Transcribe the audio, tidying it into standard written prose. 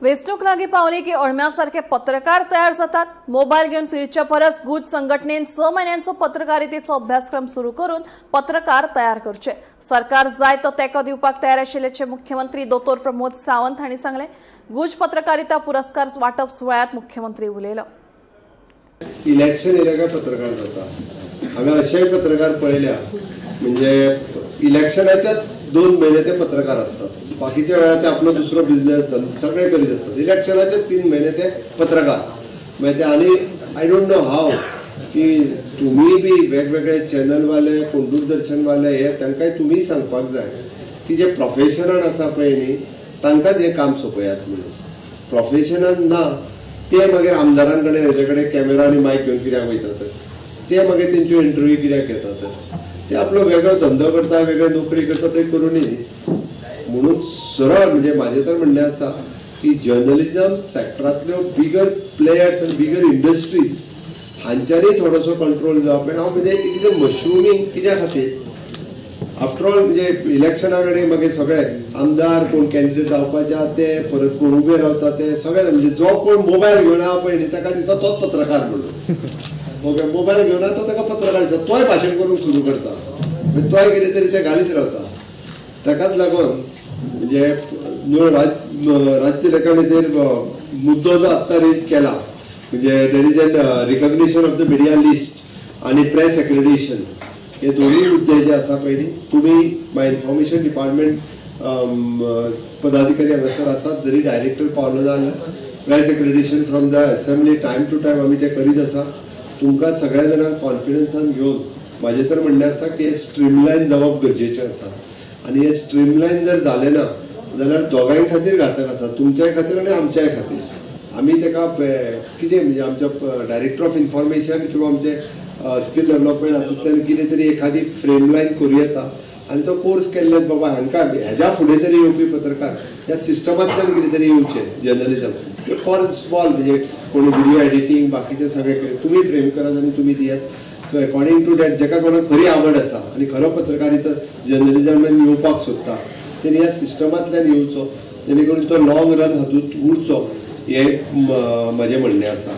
वेंचणूक लागीं पावली की अळम्यासारखे पत्रकार तयार जातात. मोबायल घेवन फिरचे परस गुज संघटनेन 6 म्हयन्यांचो पत्रकारितेचो अभ्यासक्रम सुरू करून पत्रकार तयार करचे. सरकार जाय तो तेंको दिवपाक तयार आशिल्ल्याचे मुख्यमंत्री दोतोर प्रमोद सावंत हांणी सांगलें. गुज पत्रकारिता पुरस्कार वाटप सुवाळ्यात मुख्यमंत्री उलयलो. इलेक्शन येयले काय पत्रकार जाता. हांवें अशेय पत्रकार पळयल्या, म्हणजे इलेक्शनाच्या 2 म्हयने ते पत्रकार आसतात, बाकीच्या वेळार ते आपलो दुसरो बिझनेस सगळे करीत आसतात. इलेक्शनाचे 3 म्हयने ते पत्रकार. मागीर ते आनी I don't know हाव की तुमी बी वेगवेगळे चॅनलवाले, कोण दूरदर्शनवाले, हे तांकांय तुमी सांगपाक जाय की जे प्रोफेशनल आसा पळय न्ही, तांकांच हें काम सोंपयात म्हणून. प्रोफेशनल ना ते मागीर आमदारां कडेन, हेजे कडेन कॅमेरा आनी मायक घेवन कित्याक वयतात? ते मागीर तेंच्यो इंटरव्यू कित्याक घेतात? ते आपलो वेगळो धंदो करता, वेगळे नोकरी करता, ते करूनी न्ही. म्हणून सरळ म्हणजे म्हाजें तर म्हणणें आसा की जर्नलिजम सेक्टरांतल्यो बिगर प्लेयर्स आनी बिगर इंडस्ट्रीज हांच्यांनी थोडोसो कंट्रोल जावप. आनी हांव म्हणजे it is a mushrooming. कित्या खातीर? आफ्टर ऑल म्हणजे इलेक्शना कडेन मागीर सगळे आमदार कोण कॅन्डिडेट जावपाचे आहा ते, परत कोण उबे रावता ते सगळे, म्हणजे जो कोण मोबायल घेवन आहा पळय न्ही, ताका दिसता तोच पत्रकार म्हणून. ओके, मोबायल घेवन आहा तो, ताका पत्रकार दिसता, तोय भाशण करूंक सुरू करता. मागीर तोय कितें तरी ते घालीत रावता. ताकाच लागून म्हणजे न्हू राजतिलकान मुद्दो जो आत्तां रेज केला, म्हणजे that is an recognition of the media list आनी प्रेस एक्रेडिटेशन, हे दोन्ही मुद्दे जे आसा पळय न्ही, तुमी माय इन्फॉर्मेशन डिपार्टमेंट पदाधिकारी हांगासर आसात. जरी डायरेक्टर पावलो जाल्यार press accreditation from the assembly time to time आमी ते करीत आसा. तुमकां सगळ्या जाणांक कॉन्फिडन्सान घेवन म्हाजें तर म्हणणें आसा की हें स्ट्रीमलायन जावप गरजेचें आसा आनी हें स्ट्रीमलायन जर जालें ना जाल्यार दोगांय खातीर घातक आसा, तुमच्याय खातीर आनी आमच्याय खातीर. आमी ताका कितें म्हणजे आमच्या डायरेक्टर ऑफ इन्फॉर्मेशन किंवा आमचे स्कील डेव्हलपमेंट हातूंतल्यान कितें तरी एखादी फ्रेम लायन करूं येता आनी तो कोर्स केल्ल्यान बाबा हांकां हेज्या फुडें तरी येवपी पत्रकार ह्या सिस्टमांतल्यान कितें तरी येवचें. जर्नलिजम फॉर स्मॉल म्हणजे कोणी व्हिडिओ एडिटींग, बाकीचें सगळें कितें तुमी फ्रेम करात आनी तुमी दियात. सो अकॉर्डिंग टू that, जेका कोणाक खरी आवड आसा आनी खरो पत्रकारिता जर्नलिजमान येवपाक सोदता, तेणी ह्या सिस्टमांतल्यान येवचो, जेणे करून तो लॉंग रन हातूंत उरचो, हें म्हजें म्हणणें आसा.